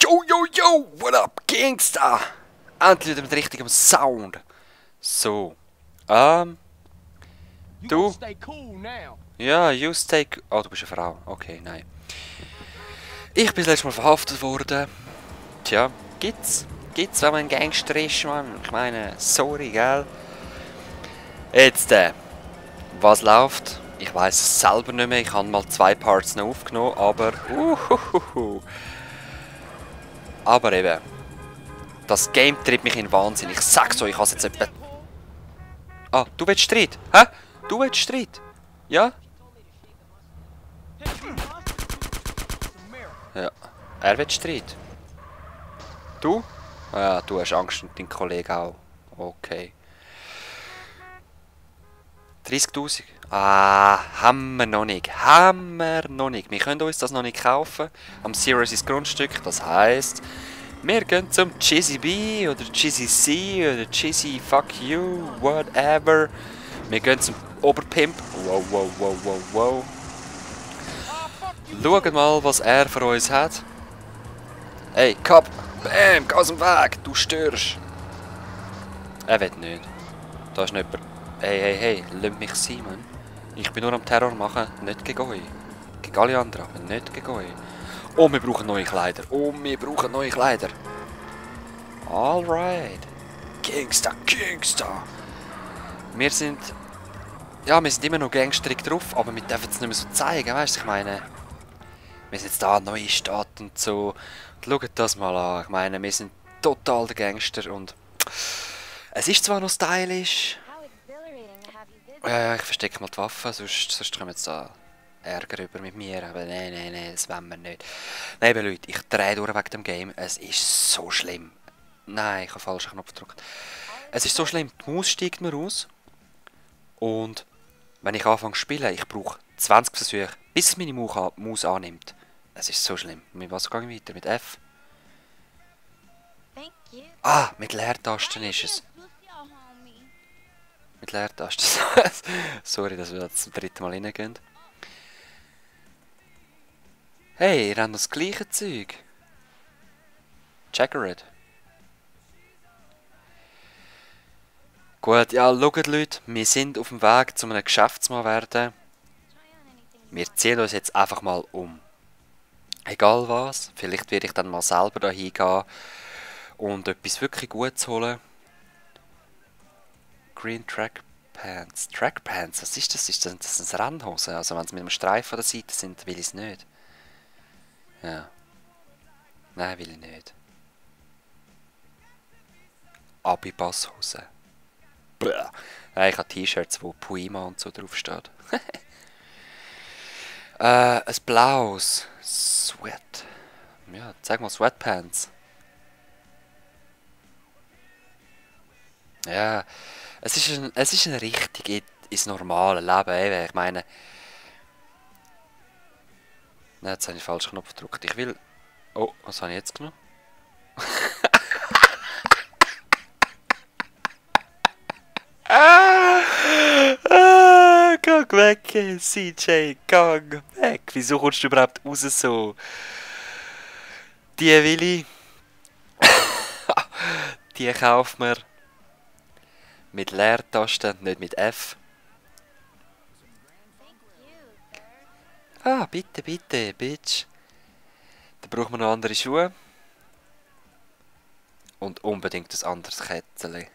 Yo, yo, yo, what up, Gangsta? Endlich wieder mit richtigem Sound. So, du? Ja, you stay... Oh, du bist eine Frau. Okay, nein. Ich bin das letzte Mal verhaftet worden. Tja, gibt's, wenn man ein Gangster ist, Mann. Ich meine, sorry, gell? Jetzt, was läuft? Ich weiß es selber nicht mehr. Ich habe mal 2 Parts noch aufgenommen, aber... Aber eben... Das Game treibt mich in Wahnsinn. Ich sag's euch, ich has jetzt etwa... Ah, du willst Streit? Hä? Du willst Streit? Ja? Ja. Er will Streit. Du? Ja, du hast Angst und dein Kollege auch. Okay. 30.000? Ah, haben wir noch nicht. Wir können uns das noch nicht kaufen. Am Zero ist das Grundstück. Das heisst, wir gehen zum Chizzy B oder Chizzy C oder Chizzy Fuck You, whatever. Wir gehen zum Oberpimp. Wow, wow, wow, wow, wow. Schauen mal, was er für uns hat. Hey, Cop! Bam! Geh aus dem Weg! Du störst! Er will nicht. Da ist nicht jemand. Hey, lass mich sein, Mann. Ich bin nur am Terror machen, nicht gegen euch. Gegen alle anderen, aber nicht gegen euch. Oh, wir brauchen neue Kleider. Alright. Gangsta. Wir sind immer noch gangsterig drauf, aber wir dürfen es nicht mehr so zeigen, weißt du, ich meine... Wir sind jetzt da, neue Stadt und so. Und schaut das mal an, ich meine, wir sind total der Gangster und... Es ist zwar noch stylisch... Ja, ich verstecke mal die Waffen, sonst kommen jetzt da Ärger über mit mir, aber nein, das wollen wir nicht. Nein, Leute, ich drehe durch wegen dem Game, es ist so schlimm. Nein, ich habe den falschen Knopf gedrückt. Es ist so schlimm, die Maus steigt mir aus und wenn ich anfange zu spielen, ich brauche 20 Versuche, bis es meine Maus annimmt. Es ist so schlimm. Mit was gehe ich weiter? Mit F? Ah, mit Leertasten ist es. Mit Leertasten. Sorry, dass wir jetzt zum 3. Mal reingehen. Hey, ihr habt das gleiche Zeug. Checkered. Gut, ja, schaut Leute, wir sind auf dem Weg zu einem Geschäftsmann werden. Wir ziehen uns jetzt einfach mal um. Egal was, vielleicht werde ich dann mal selber da hingehen und etwas wirklich Gutes holen. Green Trackpants. Trackpants, was ist das? Ist das eine Rennhose? Also wenn sie mit einem Streifen an der Seite sind, will ich es nicht. Ja. Nein, will ich nicht. Abibasshose. Ja, ich habe T-Shirts, wo Puima und so drauf steht. Ein blaues Sweat. Ja, sag mal Sweatpants. Ja, es ist ein richtig ins normale Leben, eben. Ich meine... Nein, jetzt habe ich den falschen Knopf gedrückt. Ich will... Oh, was habe ich jetzt genommen? Gang weg, CJ, gang weg. Wieso kommst du überhaupt raus so? Die will ich. Die kauft man. Mit Leertasten, nicht mit F. Ah, bitte, Bitch. Dann braucht man noch andere Schuhe. Und unbedingt ein anderes Kettchen.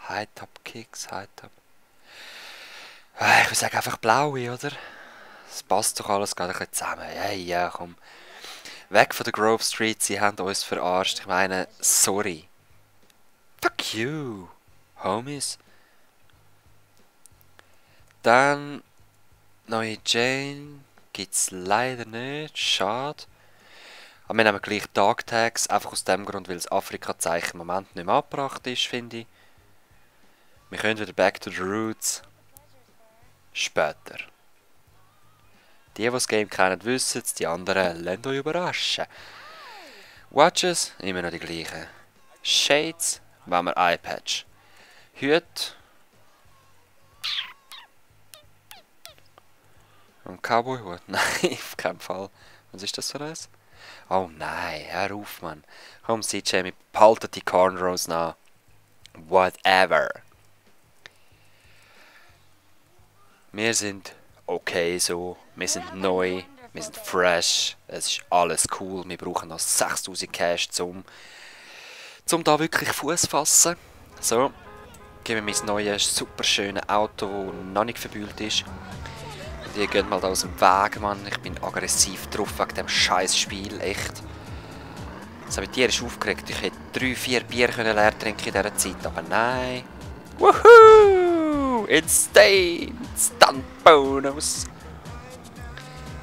High-Top-Kicks, High-Top. Ich würde sagen einfach blaue, oder? Es passt doch alles gerade ein bisschen zusammen. Hey, ja, komm. Weg von der Grove Street, sie haben uns verarscht. Ich meine, sorry. Fuck you, Homies. Dann, neue Jane gibt's leider nicht. Schade. Aber wir nehmen gleich Dog Tags, einfach aus dem Grund, weil das Afrika-Zeichen im Moment nicht mehr angebracht ist, finde ich. Wir können wieder back to the roots. Später. Die das Game kennen, wissen es, die anderen lasst euch überraschen. Watches, immer noch die gleichen. Shades, wenn wir Eyepatch. Hüte. Und Cowboy-Hut? Nein, auf keinen Fall. Was ist das für eins? Oh nein, hör auf, Mann. Komm, CJ, wir behalten die Cornrows nach. Whatever. Wir sind okay so. Wir sind neu. Wir sind fresh. Es ist alles cool. Wir brauchen noch 6000 Cash, um da wirklich Fuß fassen. So. Geben wir mein neues, super schönes Auto, das noch nicht verbühlt ist. Und ihr geht mal da aus dem Weg, Mann. Ich bin aggressiv drauf wegen dem scheiß Spiel, echt. Das habe ich tierisch aufgeregt. Ich hätte 3-4 Bier leer trinken in dieser Zeit, aber nein. Woohoo! Instant! Stunt Bonus!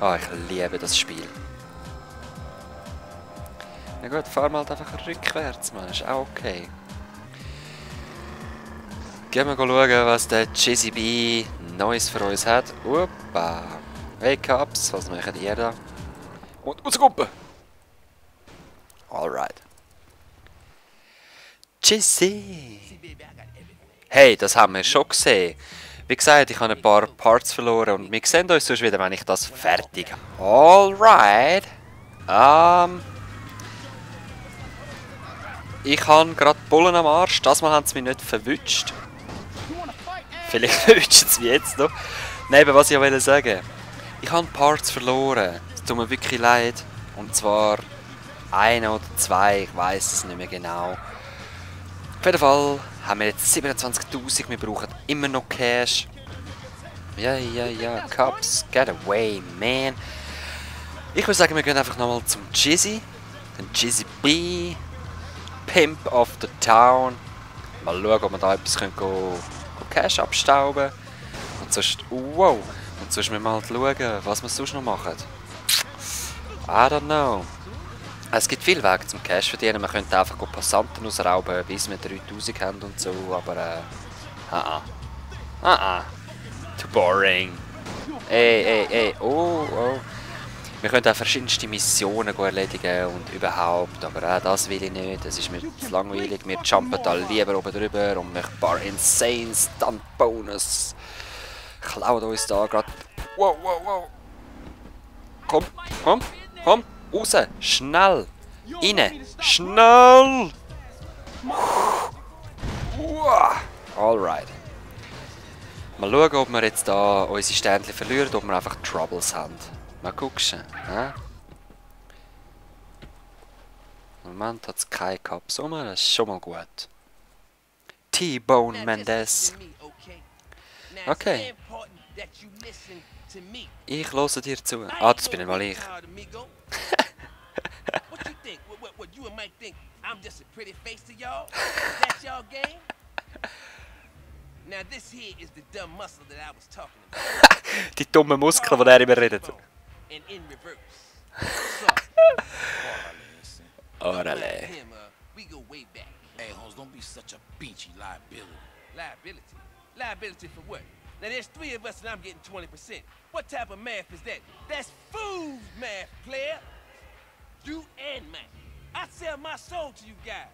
Ah, ich liebe das Spiel. Na gut, fahr mal einfach rückwärts, Mann. Ist auch okay. Gehen wir schauen, was der Jizzy B Neues für uns hat. Opa! Hey Cups, was macht ihr da? Und unsere Gruppe! Alright. Jizzy! Hey, das haben wir schon gesehen. Wie gesagt, ich habe ein paar Parts verloren und wir sehen uns sonst wieder, wenn ich das fertig habe. Alright. Ich habe gerade Bullen am Arsch. Das Mal haben sie mich nicht verwünscht. Vielleicht verwünschen sie mich jetzt noch. Nein, aber was ich wollte sagen. Ich habe Parts verloren. Es tut mir wirklich leid. Und zwar 1 oder 2, ich weiß es nicht mehr genau. Auf jeden Fall haben wir jetzt 27.000, wir brauchen immer noch Cash. Ja, Cups, get away, man. Ich würde sagen, wir gehen einfach nochmal zum Jizzy. Den Jizzy B. Pimp of the Town. Mal schauen, ob wir da etwas go Cash abstauben. Und sonst, wow. Und sonst müssen wir halt schauen, was wir sonst noch machen. I don't know. Es gibt viele Wege zum Cash verdienen. Man könnte einfach Passanten ausrauben, bis wir 3000 haben und so, aber too boring. Ey, oh. Wir können auch verschiedenste Missionen erledigen und überhaupt, aber das will ich nicht, das ist mir zu langweilig. Wir jumpen da lieber oben drüber und machen ein paar insane Stunt-Bonus. Klauen uns da gerade. Wow. Komm, raus, schnell, rein, schnell. Alright. Mal schauen, ob wir jetzt da unsere Ständchen verlieren, ob wir einfach Troubles haben. Mal gucken. Im Moment hat es keine Cups rum, das ist schon mal gut. T-Bone Mendes. Okay. Ich höre dir zu. Ah, das bin nicht mal ich. Die dummen Muskeln, von denen wir reden. Orale. Hey, Holmes, don't be such a beachy liability. Liability for what? Now, there's 3 of us and I'm getting 20%. What type of math is that? That's fool's math, player. You and me. I sell my soul to you guys.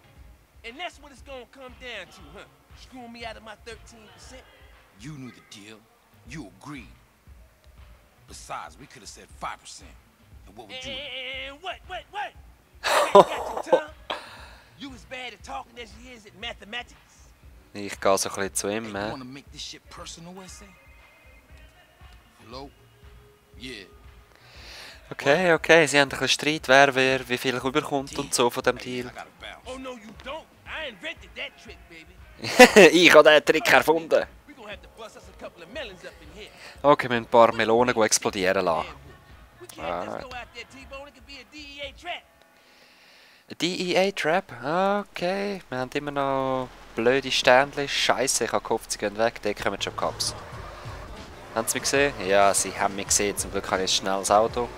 And that's what it's gonna come down to, huh? Screwing me out of my 13%? You knew the deal. You agreed. Besides, we could have said 5%. And what would you... And what? You got your tongue? You as bad at talking as you is at mathematics? Ich gehe so ein bisschen zu ihm. Hey, you wanna make this shit personal, essay? Hello? Yeah. Okay, sie haben ein bisschen Streit, wer wie viel rüberkommt und so von dem Deal. Oh no, you don't. I invented that trick, baby. Ich habe diesen Trick erfunden. Okay, wir müssen ein paar Melonen explodieren lassen. Alright. Ein DEA-Trap? Okay, wir haben immer noch blöde Ständchen. Scheiße, ich habe gehofft, sie gehen weg. Da kommen schon Cops. Haben sie mich gesehen? Ja, sie haben mich gesehen. Zum Glück habe ich ein schnelles Auto.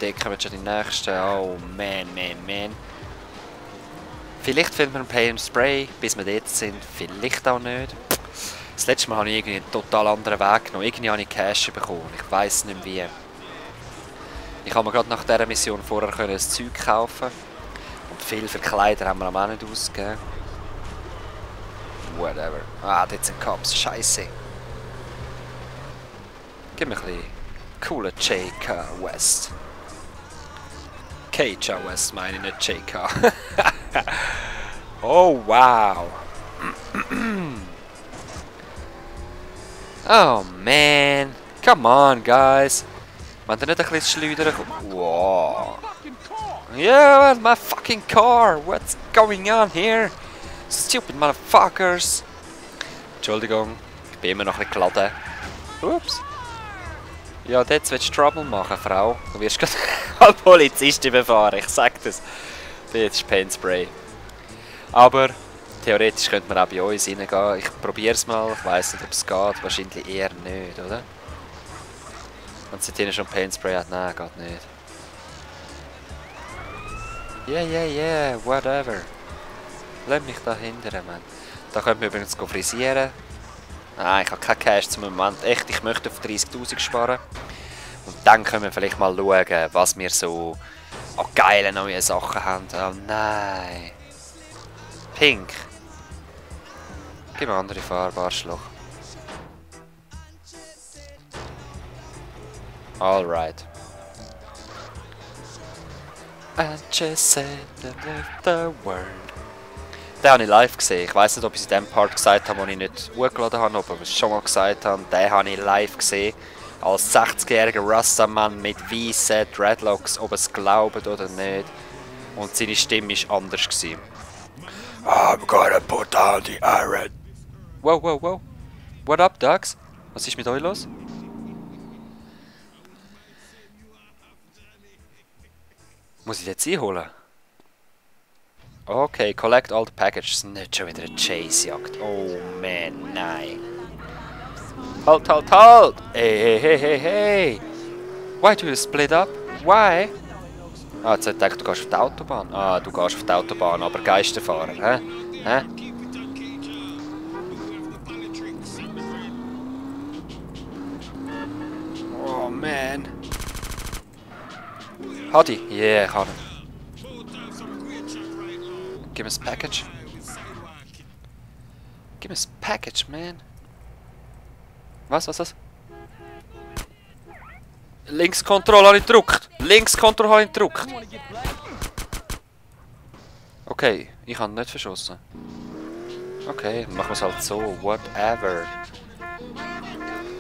Da kommen schon die nächsten. Oh man. Vielleicht finden wir ein Pay and Spray, bis wir dort sind. Vielleicht auch nicht. Das letzte Mal habe ich irgendwie einen total anderen Weg genommen. Irgendwie habe ich Cash bekommen. Ich weiss nicht mehr wie. Ich habe mir gerade nach dieser Mission vorher ein Zeug kaufen. Und viel für Kleider haben wir auch nicht ausgegeben. Whatever. Ah, dort sind Cops. Scheiße. Gib mir ein bisschen coolen J.K. West. KHOS meine ich nicht JK. Oh wow. Oh man. Come on guys. Wenn ihr nicht ein bisschen schleudern kommt. Wow. Yeah, my fucking car. What's going on here? Stupid motherfuckers. Entschuldigung, ich bin immer noch ein bisschen geladen. Ups. Ja, jetzt willst du Trouble machen, Frau. Du wirst gerade als Polizistin befahren, ich sag das. Jetzt ist Paintspray. Aber theoretisch könnte man auch bei uns reingehen. Ich probiere es mal, ich weiss nicht, ob es geht. Wahrscheinlich eher nicht, oder? Wenn es dort schon Paintspray hat, nein, geht nicht. Yeah, whatever. Lass mich da hindern, man. Da können wir übrigens frisieren. Nein, ich habe keinen Cash zum Moment. Echt, ich möchte auf 30'000 sparen. Und dann können wir vielleicht mal schauen, was wir so an geilen neuen Sachen haben. Oh nein. Pink. Gib mir andere Farbe, Arschloch. Alright. I just said the word. Den habe ich live gesehen. Ich weiss nicht, ob ich es in dem Part gesagt habe, wo ich nicht hochgeladen habe, ob ich es schon mal gesagt habe. Den habe ich live gesehen. Als 60-jähriger Rasta-Mann mit weißen Dreadlocks, ob es glaubt oder nicht. Und seine Stimme war anders. I'm gonna put down the iron. Wow. What up, Dogs? Was ist mit euch los? Muss ich jetzt einholen? Okay, collect all the packages. Nicht schon wieder eine Chasejagd. Oh man, nein. Halt! Hey! Why do you split up? Why? Ah, jetzt hätte ich gedacht, du gehst auf die Autobahn. Ah, du gehst auf die Autobahn, aber Geisterfahrer, hä? Oh man. Hadi, yeah, ich habe ihn. Give us package. Give us package, man. Was? Linkskontrolle habe ich gedrückt. Okay, ich habe ihn nicht verschossen. Okay, dann machen wir es halt so. Whatever.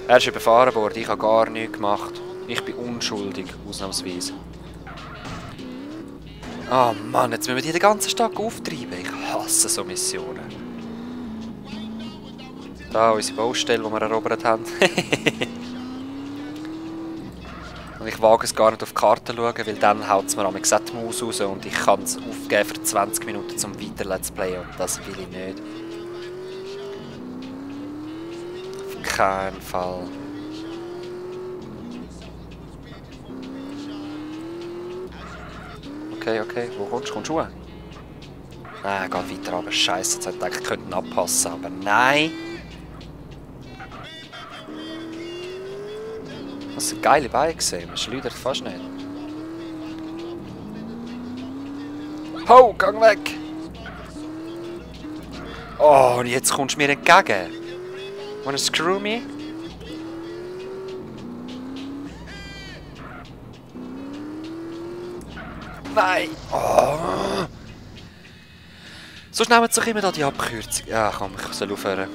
Er ist überfahren worden, ich habe gar nichts gemacht. Ich bin unschuldig, ausnahmsweise. Oh Mann, jetzt müssen wir die den ganzen Tag auftreiben. Ich hasse so Missionen. Da unsere Baustelle, die wir erobert haben. Und ich wage es gar nicht auf die Karte zu schauen, weil dann haut es mir am gesagt die Maus raus und ich kann es aufgeben für 20 Minuten zum weiter Let's Play und das will ich nicht. Auf keinen Fall. Okay, wo kommst du? Kommst du hoch? Nein, geht weiter runter. Scheiße, jetzt hätte ich gedacht, ich könnte ihn abpassen, aber nein! Das sind geile Beine gesehen, man schleudert fast nicht. Ho, gang weg! Oh, und jetzt kommst du mir entgegen. Wanna screw me? Nein! Oh. So nehmen sie doch immer da die Abkürzung. Ja komm, ich soll aufhören.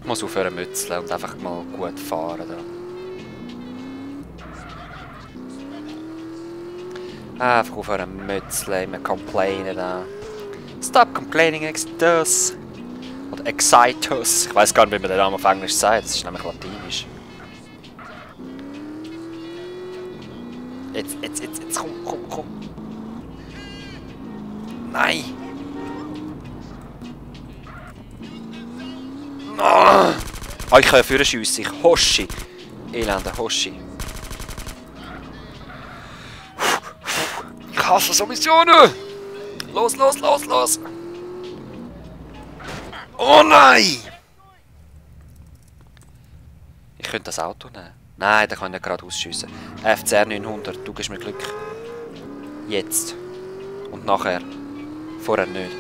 Ich muss aufhören mützeln und einfach mal gut fahren da. Einfach aufhören mützeln, immer complainen da. Stop complaining, Exodus. Oder Excitus. Ich weiss gar nicht, wie man den Namen auf Englisch sagt. Das ist nämlich Latinisch. Jetzt, komm. Nein! Oh, ich kann ja vorne schiessen. Ich Hoshi. Elender Hoshi. Ich hasse so Missionen! Los! Oh nein! Ich könnte das Auto nehmen. Nein, da kann ich nicht gerade ausschiessen. FCR 900, du gibst mir Glück. Jetzt. Und nachher. Vorher nicht.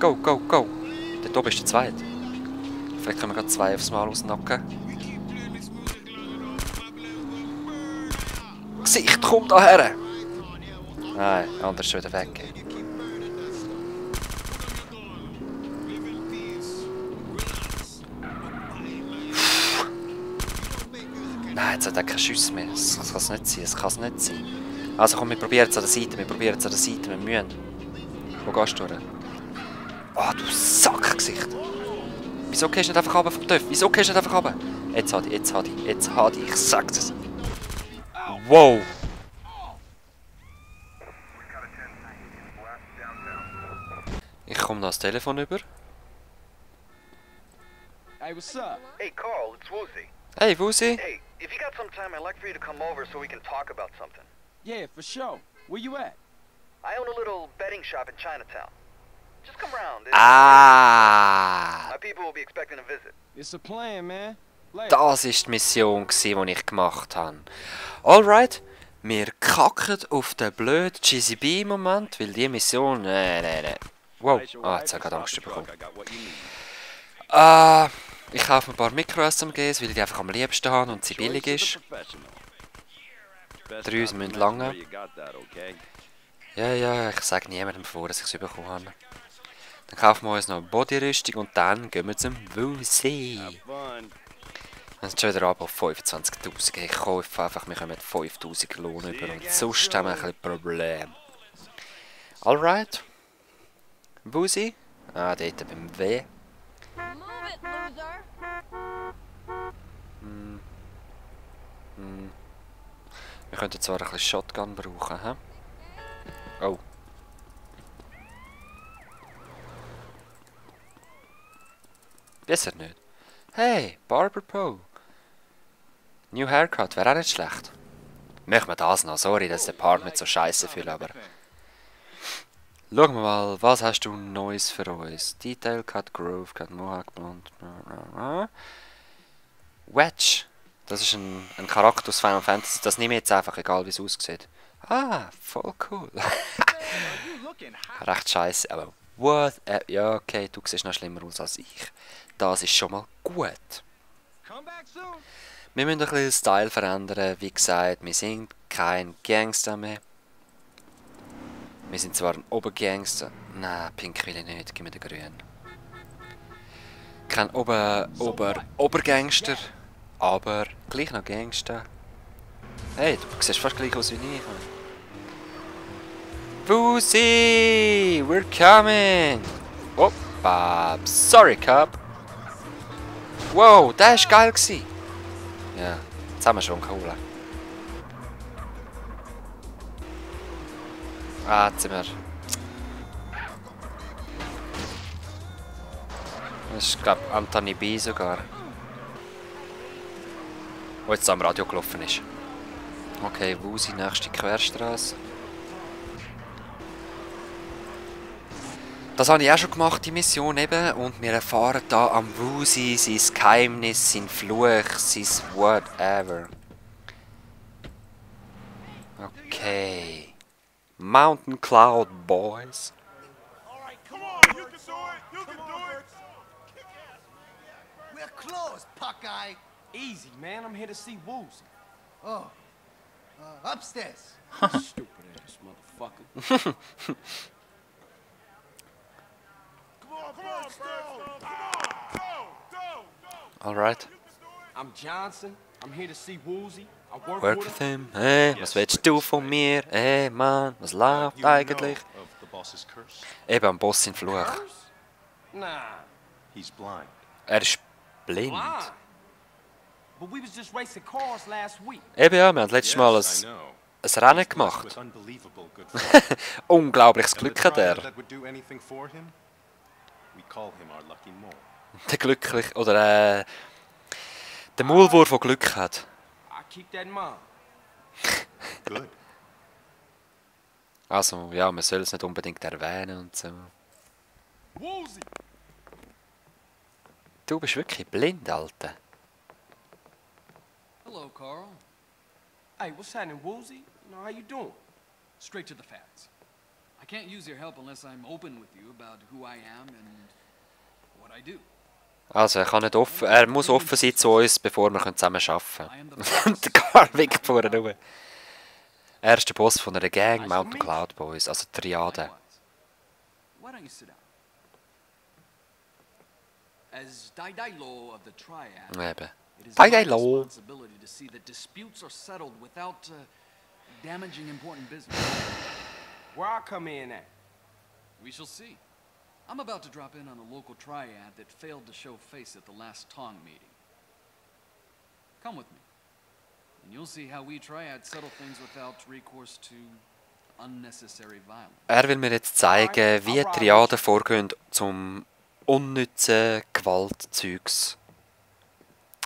Go! Dort oben ist der zweite. Vielleicht können wir gerade zwei aufs Mal ausnacken. Gesicht, komm da her! Nein, anders ist wieder weg. Nein, jetzt hat er keine Schüsse mehr. Das kann es nicht sein, das kann es nicht sein. Also komm, wir probieren es an der Seite, wir müssen. Wo gehst du durch? Oh, du Sackgesicht! Wieso gehst du nicht einfach runter vom TÜV? Wieso gehst du nicht einfach runter? Jetzt hat ich, ich sag's es. Wow! Ich komme das Telefon über. Hey, what's up? Hey, Carl, it's Woozy. Hey, Wusi! Hey, if you got some time, I'd like for you to come over so we can talk about something. Yeah, for sure. Where you at? I own a little betting shop in Chinatown. Just come round. Ah! My people will be expecting a visit. It's a plan, man. Later. Das war die Mission, die ich gemacht habe. Alright, wir kacken auf den blöden GCB-Moment, weil die Mission... Nein. Wow, jetzt habe ich gerade Angst bekommen. Ich kaufe mir ein paar Micro-SMGs, weil ich die einfach am liebsten habe und sie billig ist. 3 müssen lange. Ja, ich sage niemandem vor, dass ich es bekommen habe. Dann kaufen wir uns noch eine Bodyrüstung und dann gehen wir zum Wusi. Das ist schon wieder ab auf 25'000. Ich kaufe einfach, wir kommen 5'000 Lohn über und sonst haben wir ein bisschen Problem. Alright. Wusi. Ah, dort beim W. Wir könnten zwar ein bisschen Shotgun brauchen, hä? Oh. Besser nicht. Hey, Barber Poe. New Haircut, wäre auch nicht schlecht. Machen wir das noch, sorry, dass der Part nicht so scheiße fühlt, aber... Schauen wir mal, was hast du Neues für uns? Detail Cut, Grove Cut, Mohawk Blond... Wedge. Das ist ein Charakter aus Final Fantasy, das nehme ich jetzt einfach, egal wie es aussieht. Ah, voll cool. Recht scheiße, aber... What? Ja, okay, du siehst noch schlimmer aus als ich. Das ist schon mal gut. Wir müssen ein bisschen den Style verändern. Wie gesagt, wir sind kein Gangster mehr. Wir sind zwar ein Obergangster. Nein, pink will ich nicht. Gib mir den grünen. Kein Obergangster. Aber gleich noch Gangster. Hey, du siehst fast gleich aus wie ich. Wusi! We're coming! Opa! Sorry, Cub! Wow, der war geil! Ja, jetzt haben wir schon einen coolen. Ah, jetzt sind wir... Das ist, glaube ich, Anthony B. sogar. Wo jetzt am Radio gelaufen ist. Okay, Wusi, nächste Querstraße. Das habe ich auch schon gemacht, die Mission eben. Und wir erfahren da am Wusi sein Geheimnis, sein Fluch, sein whatever. Okay. Mountain Cloud Boys. We're closed, Puckeye. Easy, man. I'm here to see Woozy. Oh, upstairs. Stupid ass motherfucker. Alright. I'm Johnson. I'm here to see Woozy. I work Work with with him. him. Hey, was willst du von mir? Hey, Mann, was läuft eigentlich? Eben am Boss in Fluch. Curse? Nah. He's blind. Er ist blind. Blind. But we was just racing cars last week. Eben ja, wir haben letztes Mal Yes, I know. ein Rennen gemacht. With unbelievable good fortune. Unglaubliches And the Glück hat driver er. that would do anything for him, we call him our lucky mole. Der glücklich, oder der Maulwurf, der Glück hat. I keep that in mind. Good. Also, ja, man soll es nicht unbedingt erwähnen und so. Woozy. Du bist wirklich blind, Alter. Hello, Carl. Hey, what's happening, Woozy? You know, how you doing? Straight to the facts. I can't use your help unless I'm open with you about who I am and what I do. Also, er muss offen sein zu uns, bevor wir zusammen arbeiten können. Und der Karl winkt vorne rum. Er ist der Boss von einer Gang, Nice to Mountain meet you. Cloud Boys, also Triade. Likewise. Why don't you sit down? As Daidai-Lo of the Triad, Eben. it is my Daidai-Lo. responsibility to see that disputes are settled without damaging important business. Where I come in at? We shall see. I'm about to drop in on a local triad that failed to show face at the last Tong meeting. Come with me, and you'll see how we triads settle things without recourse to unnecessary violence. Er will mir jetzt zeigen, wie Triaden vorgehen zum unnützen Gewaltzeugs.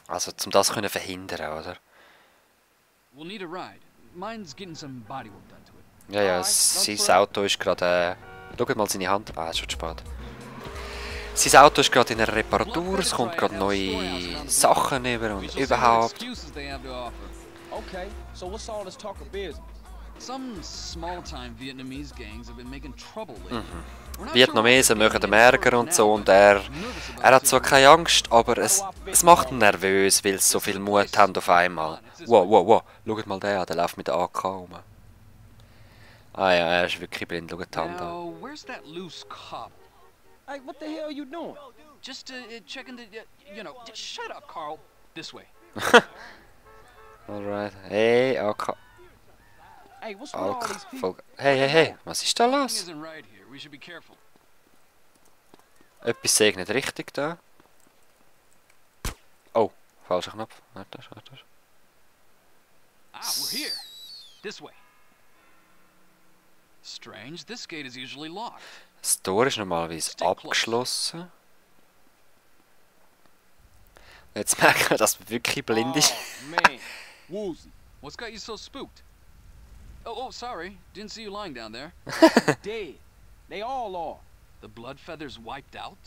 Also, zum das können verhindern, oder? We'll need a ride. Mine's getting some bodywork done to it. Ja, ja, sein Auto ist gerade... schaut mal seine Hand. Ah, es ist schon zu spät. Sein Auto ist gerade in einer Reparatur, es kommt gerade neue Sachen über und überhaupt. Excuses they have to offer. Okay, so what's all this talk of business? Some small-time Vietnamese gangs have been making trouble lately. We're not Vietnamesen sure machen what dem Ärger und so und er hat zwar keine Angst, aber es macht ihn nervös, weil sie so viel Mut haben auf einmal. Wow, wow, wow, schaut mal den an, der läuft mit der AK rum. Ah ja, er ist wirklich blind, schaut die Hand an. Now, where's that loose cop? Hey, what the hell you doing? Just checking the, shut up, Carl. This way. Alright, hey, AK. Hey, what's with all these AK. people? Hey, hey, hey, was ist da Something los? isn't right here. We should be careful. Etwas sehe ich nicht richtig da. Oh, falscher Knopf. Warte. Ah, we're here. This way. Strange. This gate is usually locked. Das Tor ist normalerweise abgeschlossen. Jetzt merken wir, dass man wirklich blind ist. Oh, man. Woozy. What's got you so spooked? Oh, sorry. Didn't see you lying down there. Dead. They all are. The blood feathers wiped out?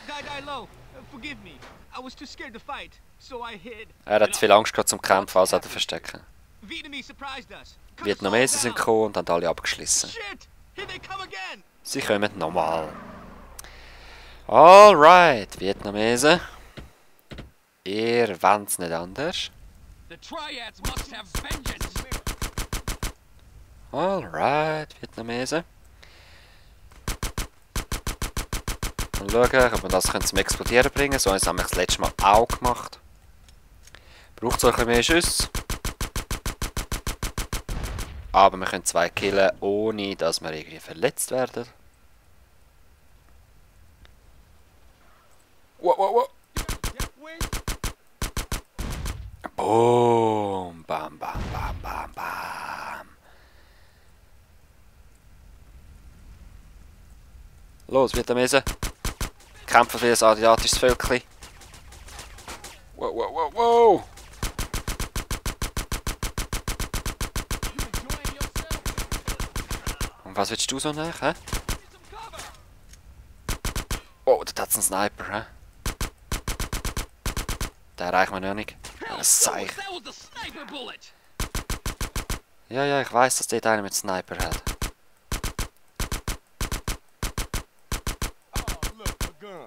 Daidai-Lo, forgive me. I was too scared to fight, so I hid. Er hat zu viel Angst gehabt zum Kämpfen, also hat er verstecken. Vietnamese surprised us. Cut us Vietnamesen all sind down. gekommen und haben alle abgeschlossen. Shit! Here they come again! Sie kommen nochmal. Alright, Vietnamesen. Ihr wollt es nicht anders. The Triads must have vengeance! Alright, Vietnamesen. Mal schauen, ob wir das zum Explodieren bringen. So haben wir das letzte Mal auch gemacht. Braucht es ein bisschen mehr Schüsse. Aber wir können 2 killen, ohne dass wir irgendwie verletzt werden. Wow, wow, wow. Boom. Bam, bam, bam, bam, bam. Los, Vietnamesen. Kämpfen für ein asiatisches Völkchen. Wow, wow, wow, wow. Und was willst du so nach, hä? Oh, da hat's einen Sniper, hä? Den erreichen wir noch nicht. Ein Zeichen. That was the sniper bullet! Ja, ja, ich weiss, dass dort einer mit Sniper hat. Oh, look, a gun.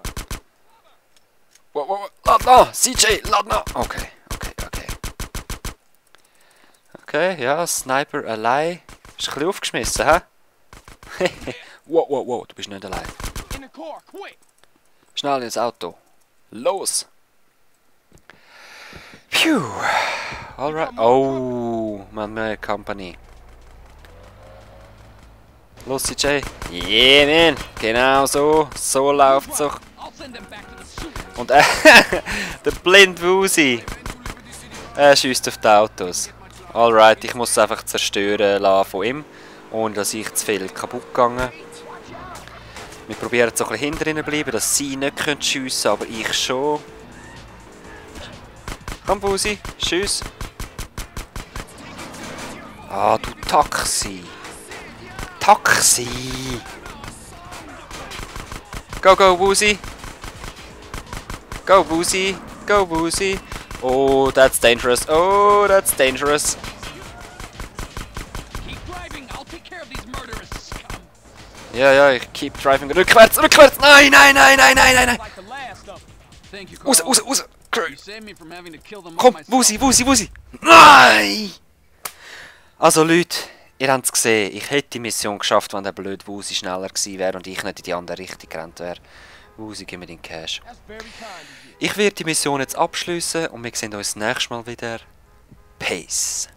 Wow, wow, wow. Lad noch! CJ, lad noch! Okay. Okay, ja, Sniper allein. Ist ein bisschen aufgeschmissen, hä? Wow, wow, wow, du bist nicht allein. In the car, quick! Schnell ins Auto. Los! Phew! Alright. Oh, man, mehr Company. Los, CJ. Yeah, man! Genau so. So läuft's doch. I'll send them back to the suit! Und der Blind Woozy. Er schießt auf die Autos. Alright, ich muss es einfach zerstören lassen von ihm. Ohne dass ich zu viel kaputt gegangen. Wir probieren so ein bisschen hinter ihnen bleiben, dass sie nicht schiessen können, aber ich schon. Komm, Woozy, schiess. Ah, du Taxi. Taxi. Go, go, Woozy. Go, Woozy. Go, Woozy. Oh, that's dangerous. Oh, that's dangerous. Keep driving! I'll take care of these murderous scum! Ja, ja, ich keep driving. Rückwärts, rückwärts. Nein, nein, nein, nein, nein, nein, nein. Like the last of them. Thank you, Carl. Raus, raus, raus. You saved me from having to kill them all Komm, myself. Woozy, Woozy, Woozy. Nein! Also Leute, Ihr habt es gesehen, ich hätte die Mission geschafft, wenn der blöde Wusi schneller gewesen wäre und ich nicht in die andere Richtung gerannt wäre. Wusi, gib mir den Cash. That's very kind of you. Ich werde die Mission jetzt abschließen und wir sehen uns nächstes Mal wieder. Peace.